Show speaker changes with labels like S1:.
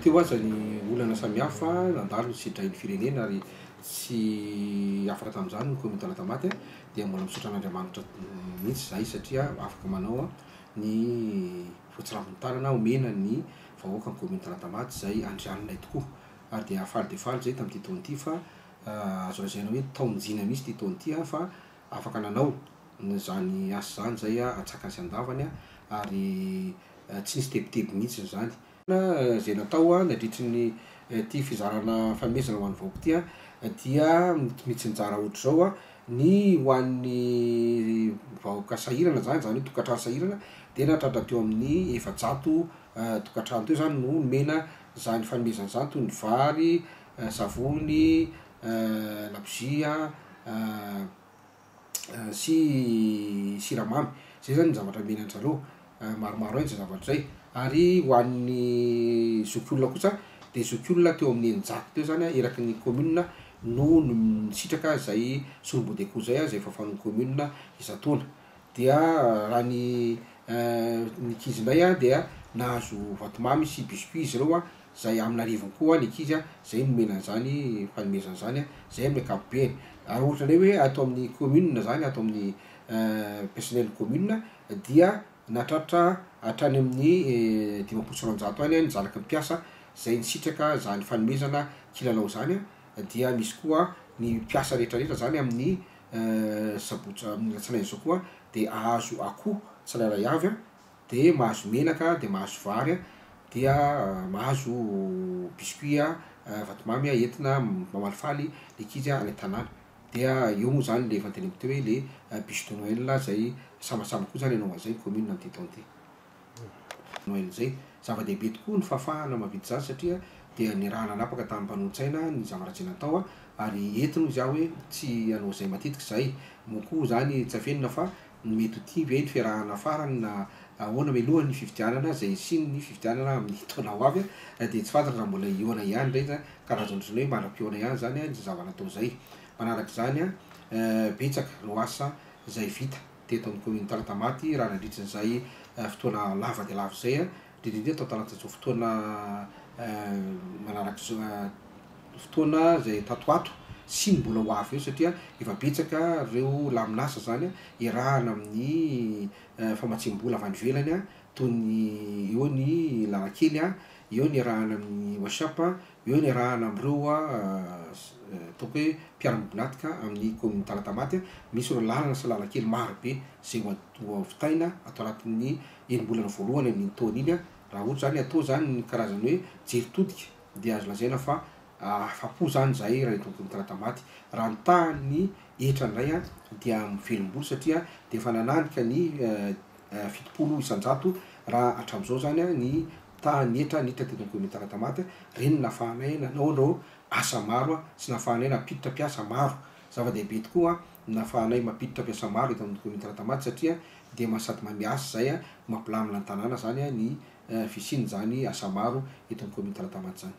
S1: teo aza ny olana samihafa nandalo nisedrain'ny firenena ary tsy afaka tamin'izany ny commune Talatamaty dia mbola misaotra an'Andriamanitra mihitsy izahay satria afaka manao ny voatsirambin'ny tanana omena ny vahoaka ny commune Talatamaty izay andrianinay tokoa ary dia faly dia faly izay tamin'ity taona ity fa azo lazaina hoe taon-jina mihitsy ity taona ity fa afaka nanao izany asa izany izay antsakany sy andavany ary tsy nisy tebiteby mihitsy izany. Izay natao nandritry ny ity fizarana fanomezana ho an'ny vahoaka ity dia mitsinjara ohatr'izao ny ho an'ny vahoaka sahirana izany, izany hoe tokantrano sahirana dia nahatratra teo amin'ny 400 tokantrano teo izany no nomena izany fanomezana izany toy ny vary, savony, labozia sy siramamy, zay zany ny zavatra omena an-dry zareo, maromaro aina zay zavatra zay, ary ho an'ny zokiolona kosa de zokiolona teo amin'ny 600 teo zany eraky ny commune no nisitraka zay solombody akoho zay, zay efa fanaon'ny commune isan-taona, dia raha ny ny ankizy indray a dia nahazo vatomamy sy biscuit izy ireo a, zay amin'arivony koa ny ankizy a, zay nomena an'izany fanomezana zany a, zay amin'ny ankapobeny, ary ohatra indray hoe ato amin'ny commune zany ato amin'ny personnel commune dia nahatratra hatrany amin'ny 250 any ny zanaky ny mpiasa zay nisitraka zany fanomezana kilalao zany a, dia misy koa ny mpiasa rehetrarehetra zany amin'ny sabotsy amin'ny alatsinainy zao koa de ahazo akoho tsirairay avy a, de mahazo menaka, de mahazo vary a, dia mahazo biscuit a, vatomamy a, entina mamalifaly ny ankizy any an-tanàna, dia eo moa zany le efa noteneniko teo hoe le bûche de Noël zay sambasamba koa zany hanao an'izay ny commune amin'ity taona ity. Noël zay, zava-dehibe tokoa ny fahafahana mahavita izany satria dia niarahana nanapaka tamin'ny mpanolotsaina ny zavatra izay natao ary entiny hoy izaho hoe tsy hanao izay matetika izahay, moa koa zany tsy afenina fa mety ho tia ve ny fiarahana farany na ahoana mialohan'ny fifidianana izay hisian'ny fifidianana amin'ny taona ho avy dia tsy fantatra raha mbola hihaona ihany indray zany karazana ohatran'ny hoe mandra-pihaona ihany zany izay zava-natao izay. Manaraka izany betsaka no asa izay vita teto amin'ny commune Talatamaty raha nandritra izay fotoana lava dia lava izay, indrindra indrindra tao tanatin'izao fotoana manaraka izao fotoana izay tato ho ato sy ny mbola ho avy eo satria efa betsaka ireo lamin'asa zany iarahana amin'ny famatsiam-bola avy any ivelany toy ny eo ny lalan-kely, eo ny iarahana amin'ny WhatsApp, eo ny iarahana amin'ireo ataoko hoe mpiara-miombon'antoka amin'ny commune Talatamaty, misy ireo lalana sy lalan-kely maro be izay ho vitaina ato anatin'ny enim-bolana voalohany amin'iny taona iny, raha ohatra zany atao zany ny karazany hoe jery todika dia azo lazaina fa afa-po zany izahay raha eto amin'ny commune Talatamaty, raha ny tahan'ny hetra indray dia mivelom-bolo satria dia efa nananika ny 70% raha hatramin'izao zany ny tahan'ny hetra niditra teto amin'ny commune Talatamaty, ireny no nahafahanay nanao ireo asa maro sy nahafahanay nampiditra mpiasa maro, zava-dehibe tokoa ny nahafahanay mampiditra mpiasa maro eto amin'ny commune Talatamaty satria dia sady manome asa izay no mampilamina ny tanàna zany ny fisian'izany asa maro eto amin'ny commune Talatamaty zany.